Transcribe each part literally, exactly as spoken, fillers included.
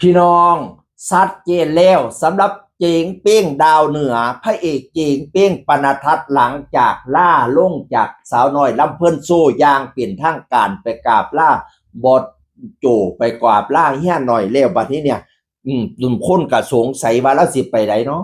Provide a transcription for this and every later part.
พี่น้อง ชัดเจนแล้วสำหรับเจ๋งเป้งดาวเหนือ พระเอกเจ๋งเป้ง ปณทัศน์ หลังจากลาลงจากสาวน้อยลำเพลินโชว์อย่างเป็นทางการ ไปกราบลาบอสโจ ไปกราบลาเฮียหน่อยแล้ว บัดนี้เนี่ย อืมคนก็สงสัยว่าลาวสิไปใดเนาะ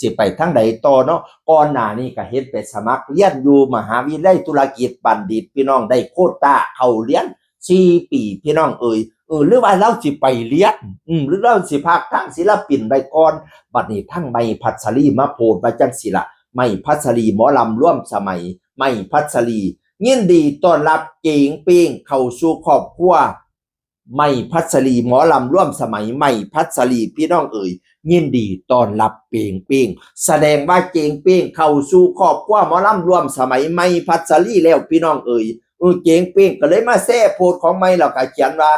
สิไปทางใดต่อเนาะ ก่อนหน้านี้ก็เห็นไปสมัครเรียนอยู่มหาวิทยาลัยธุรกิจบัณฑิต พี่น้อง ได้โควต้าเข้าเรียนสี่ปี พี่น้องเอ๋ย เออ หรือว่าลาวสิไปเรียน อืม หรือลาวสิพักทางศิลปินไปก่อน บัดนี้ทางใหม่พัชรีมาโพสต์ว่าจั่งซี้ล่ะ ใหม่พัชรี หมอลำร่วมสมัย ใหม่พัชรี ยินดีต้อนรับเจ๋งเป้งเข้าสู่ครอบครัว ใหม่พัชรี หมอลำร่วมสมัย ใหม่พัชรี พี่น้องเอ๋ย ยินดีต้อนรับเป๋งเป้ง แสดงว่าเจ๋งเป้งเข้าสู่ครอบครัวหมอลำร่วมสมัย ใหม่พัชรีแล้ว พี่น้องเอ๋ย เออ เจ๋งเป้งก็เลยมาแชร์โพสต์ของใหม่ แล้วก็เขียนว่า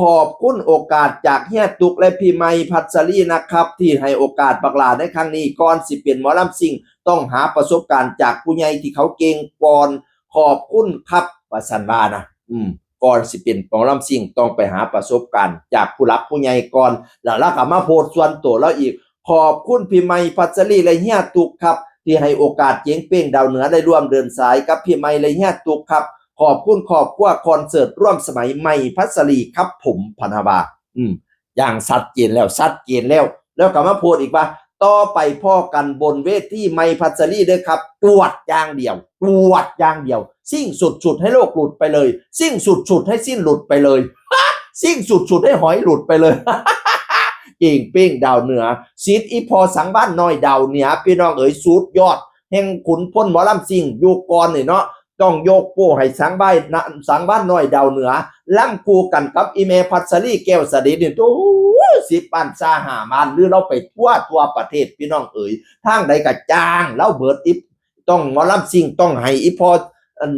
ขอบคุณโอกาสจากเฮียตุ๊กและพี่ใหม่พัชรีนะครับ ที่ให้โอกาสบักหล่าในครั้งนี้ ก่อนสิเป็นหมอลำซิ่ง ต้องหาประสบการณ์จากผู้ใหญ่ที่เขาเก่งก่อน ขอบคุณครับ ว่าซั่นว่านะ อืม ก่อนสิเป็นหมอลำซิ่ง ต้องไปหาประสบการณ์จากผู้หลักผู้ใหญ่ก่อน แล้วลาวก็มาโพสต์ส่วนตัวลาวอีก ขอบคุณพี่ใหม่พัชรีและเฮียตุ๊กครับ ที่ให้โอกาสเจ๋งเป้งดาวเหนือได้ร่วมเดินสายกับพี่ใหม่และเฮียตุ๊กครับ ขอบคุณครอบครัวคอนเสิร์ตร่วมสมัย ใหม่พัชรีครับผม พะนะว่า อืม อย่างชัดเจนแล้ว ชัดเจนแล้ว แล้วก็มาโพสต์อีกว่า ต่อไปพ้อกันบนเวที ใหม่พัชรีเด้อครับ จวดอย่างเดียว จวดอย่างเดียว ซิ่งสุดๆ ให้โลกหลุดไปเลย ซิ่งสุดๆ ให้สิ้นหลุดไปเลย ซิ่งสุดๆ ให้หอยหลุดไปเลย เจ๋งเป้งดาวเหนือ ศิษย์อีพ่อสังวาลน้อยดาวเหนือ พี่น้องเอ๋ย สุดยอด แห่งขุนพลหมอลำซิ่งยุคก่อนนี่เนาะ ต้องยกโป้ให้สังวาลนะ สังวาลน้อยดาวเหนือ ลำคู่กันกับอีแม่พัชรีแก้วเสด็จนี่ โอ้ย สิบบ้านซาห้าบ้าน หรือลาวไปทั่วทั่วประเทศ พี่น้องเอ๋ย ทางใดก็จ้างลาวเบิด อี ต้องหมอลำซิ่ง ต้องให้อีพ่อ อัน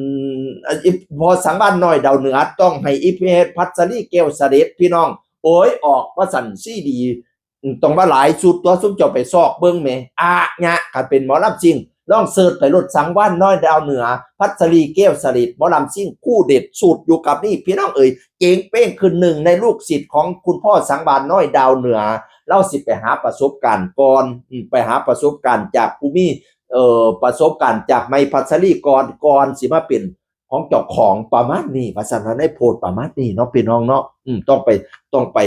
อีพ่อสังวาลน้อยดาวเหนือ ต้องให้อีแม่พัชรีแก้วเสด็จ พี่น้อง โอ้ย ออกว่าซั่น ซีดี ต้องว่าหลายชุดตั๊ว ซุมเจ้าไปซอกเบิ่งแหม อะยะ คันเป็นหมอลำซิ่ง ลองเสิร์ชไปโลด สังวาลน้อยดาวเหนือ พัชรีแก้วเสด็จ หมอลำซิ่งคู่เด็ดสุดอยู่กับนี่ พี่น้องเอ๋ย เจ๋งเป้งคือหนึ่งในลูกศิษย์ของคุณพ่อสังวาลน้อยดาวเหนือ ลาวสิไปหาประสบการณ์ก่อน อืม ไปหาประสบการณ์จากผู้มี เอ่อ ประสบการณ์จากใหม่พัชรีก่อน ก่อนสิมาเป็น ของเจ้าของ ประมาณนี้ ว่าซั่นว่าในโพสต์ประมาณนี้เนาะ พี่น้องเนาะ อืม ต้องไป ต้องไป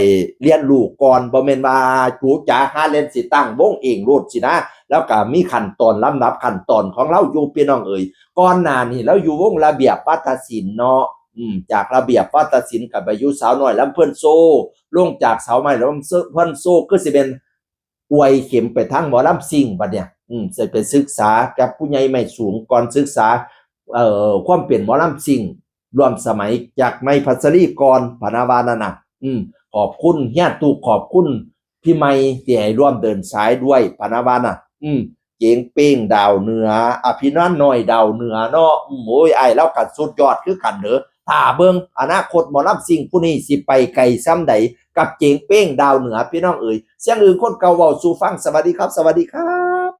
เรียนรู้ก่อน บ่แม่นว่าจู๋จ๋าหาเล่นสิตั้งวงเองโลดสินะ ลาวก็มีขั้นตอน ลำดับขั้นตอนของลาวอยู่ พี่น้องเอ๋ย ก่อนหน้านี้ลาวอยู่วงระเบียบวาทศิลป์เนาะ อืม จากระเบียบวาทศิลป์ก็ไปอยู่สาวน้อยลำเพลินโชว์ ลงจากสาวน้อยลำเพลินโชว์ คือสิเป็น อวยเข็มไปทางหมอลำซิ่ง บัดเนี่ย อืม สิไปศึกษากับผู้ใหญ่ไม้สูงก่อน ศึกษา เอ่อ ความเป็นหมอลำซิ่ง ร่วมสมัยจากใหม่พัชรีก่อน พะนะว่านั่นน่ะ อืม ขอบคุณเฮียตุ๊ก ขอบคุณพี่ใหม่ที่ให้ร่วมเดินสายด้วย พะนะว่าน่ะ อืม เจ๋งเป้งดาวเหนือ อภินันท์น้อยดาวเหนือเนาะ อืม โอ้ย อ้ายลาวก็สุดยอดคือกันเด้อ ถ้าเบิ่งอนาคตหมอลำซิ่งผู้นี้สิไปไกลส่ำใด กับเจ๋งเป้งดาวเหนือ พี่น้องเอ๋ย เสียงอื่นคนเก่าเว้าสู่ฟัง สวัสดีครับ สวัสดีครับ